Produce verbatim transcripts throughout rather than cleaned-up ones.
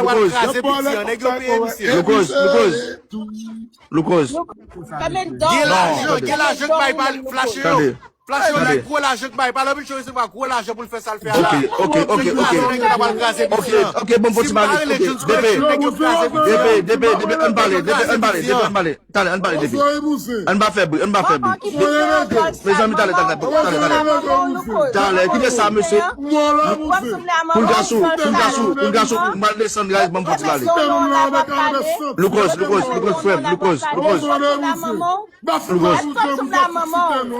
pral kraze piti an, nèg yo peye misye. Lucozz, Lucozz. Lucozz. Gen lajan, gen lajan k bay pa flache yo. Flache yo, nèg gwo lajan k bay. Pale anpil cho resevwa gwo lajan pou l fè sa l fè a la. Ok, ok, ok, ok. Nèg yo ta pral kraze piti an. Ok, ok, bon, bon, ti pale. Ok, D P, D P, D P, ann pale, D P, ann pale, D P, ann pale. Talè, ann pale, D P. Ann pa fè bri, ann pa fè bri. Mezanmi, talè, talè, talè, talè. Talè, kite sa, mesye. Koulgasou, koulgasou, koulgasou, m al desann, guys, ban m fè ti pale. Lucozz, Lucozz, Lucozz, frè m, Lucozz, Lucozz.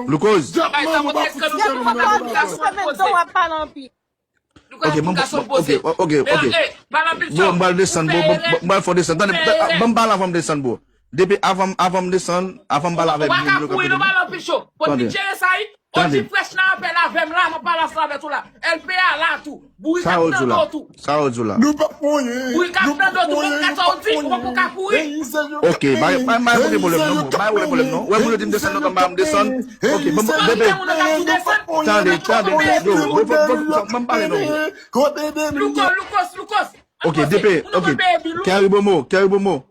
Lucozz. Lucozz. Ok, bon, ok, ok, ok. Bon, m pral desann, bon, bon, m pral fè w desann. Tande, ban m pale avan m desann, bro. D P, avan, avan m desann, avan m pale avèk moun yo k ap koute m. Tande. Tande. Sa w di la? Sa w di la? Nou p ap monyen. Nou p ap monyen. Nou p ap monyen. Ok, pa, pa, pa pote pwoblèm non, bro. Pa pote pwoblèm non. Wè, moun yo di m desann, nou konn pa m desann. Ok, bon, bon, bebe. Tande, tande, yo, bro, fò, fò, fò, ban m pale non, bro. Ok, D P, ok. Kèri Bomo, Kèri Bomo.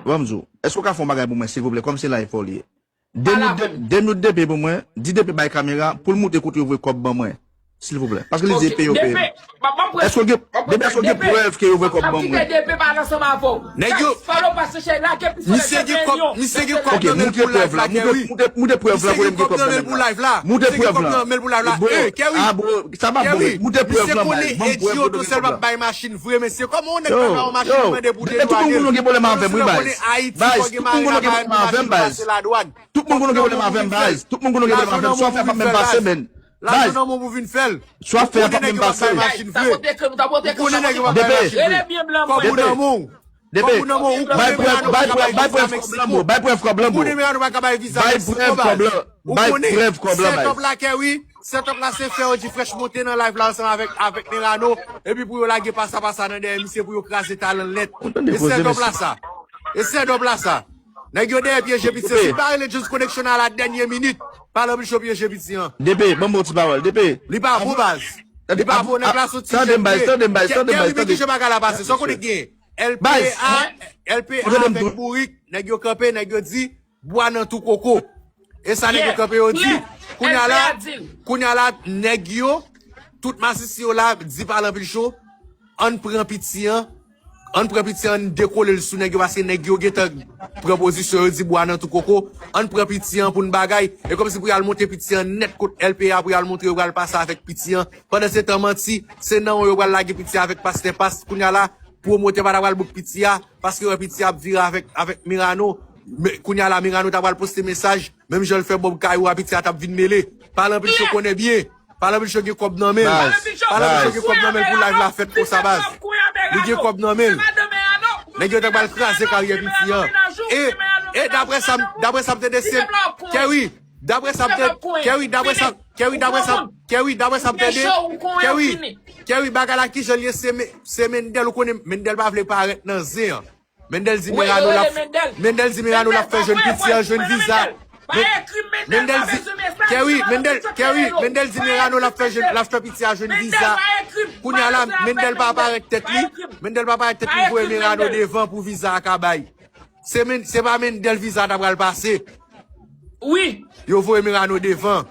Ban m di w, èske w ka fè yon bagay pou mwen, silvouplè, kòm se live pa w li ye? De minit, de, de minit D P pou mwen, di D P bay kamera pou l montre kote yo voye kòb ban mwen. Silvouplè. Paske li di e peye yo peye m. Èske w gen, depi èske w gen prèv ke yo voye kòb ban mwen? Nèg yo, misye gen kòb, misye gen kòb nan men l pou live la, Kèri. Montre prèv la, voye m gen kòb nan men l pou live la. Kèri, sa pa bon, montre prèv la, baz. Ban m prèv, montre kòb la. Bay machin vre, mesye. Kòman yon nèg ka ba yon machin mande pou dedwanye l? Tout moun konnen gen pwoblèm avè m, wi, baz. Baz, tout moun konnen gen pwoblèm avè m, baz. Tout moun konnen gen pwoblèm avè m, baz. Tout moun konnen gen pwoblèm avè m. Sa w fè a p ap menm pase, menn. Baz, sa w fè a p ap menm pase. Ou konnen nèg yo p ap bay machin vre. Ou konnen nèg yo p ap bay machin vre. Kòb ou nan men w. Kòb ou nan men w. Ou konnen Mirano pa ka bay viza Meksiko. Bay prèv kòb lan, bro. Bay prèv kòb lan. Bay prèv kòb lan. Ou konnen. Bay prèv kòb lan, baz. Set up la, Kèri. Set up la se fè yo di Fresh monte nan live la ansanm avèk, avèk Mirano. Epi pou yo lage pasa pasa nan dèyè misye pou yo kraze talan l nèt. E set up la sa. E set up la sa. Nèg yo dèyè pyeje piti an. Si pa rele Just Connection a la dènye minit, pa lanpich yo pyeje piti an. D P, ban m ba w ti pawòl, D P. Li pa bon, baz. Li pa bon, nèg la soti jèn vre. Tande m, baz, tande m, baz, tande m, baz, tande. Kèri, men kijan bagay la pase. Sa w konnen k genyen? L P A, L P A avèk Bourik, nèg yo kanpe, nèg yo di, bwa nan tou koko. E sa nèg yo kanpe yo di. Kounye a la, kounye a la, nèg yo, tout masisi yo la, di pa lanpich yo, ann pran piti an, ann pran piti an, ann dekole l sou nèg yo, paske nèg yo gentan pran pozisyon, yo di bwa nan tou koko, ann pran piti an pou n bagay. E kòmsi pou y al monte piti an nèt kot L P A, pou y al montre yo pral pase avèk piti an. Pandansetan manti, se nan yo pral lage piti an avèk pastè Pas, kounye a la, pwomotè pa ta pral bouk piti a, paske wè piti a ap vire avèk, avèk Mirano. Men, kounye a la, Mirano ta pral poste mesaj, menm jan l fè Bob Kayou a, piti a t ap vin mele. Pa lanpich yo konnen byen. Pa lanpich yo gen kòb nan men l. Pa lanpich yo gen kòb nan men l pou live la fèt konsa, baz. Li gen kòb nan men l. Nèg yo ta pral kraze karyè piti an. E, e daprè sa, daprè sa m tande se, Kèri, daprè sa m tande, Kèri, daprè sa, Kèri, daprè sa, Kèri, daprè sa m tande, Kèri, Kèri, bagay la kijan l ye, se Men-, se Mendel, ou konnen Mendel pa vle parèt nan zen an. Mendel di Mirano l ap, Mendel di Mirano l ap fè jwenn piti an, jwenn viza. Mendel di, Kèri, Mendel, Kèri, Mendel di Mirano l ap fè jwenn, l ap fè piti a jwenn viza. Kounye a la, Mendel pa parèt tèt li, Mendel pa parèt tèt li, voye Mirano devan pou viza a ka bay. Se Men-, se pa Mendel viza a ta pral pase. Wi. Yo voye Mirano devan.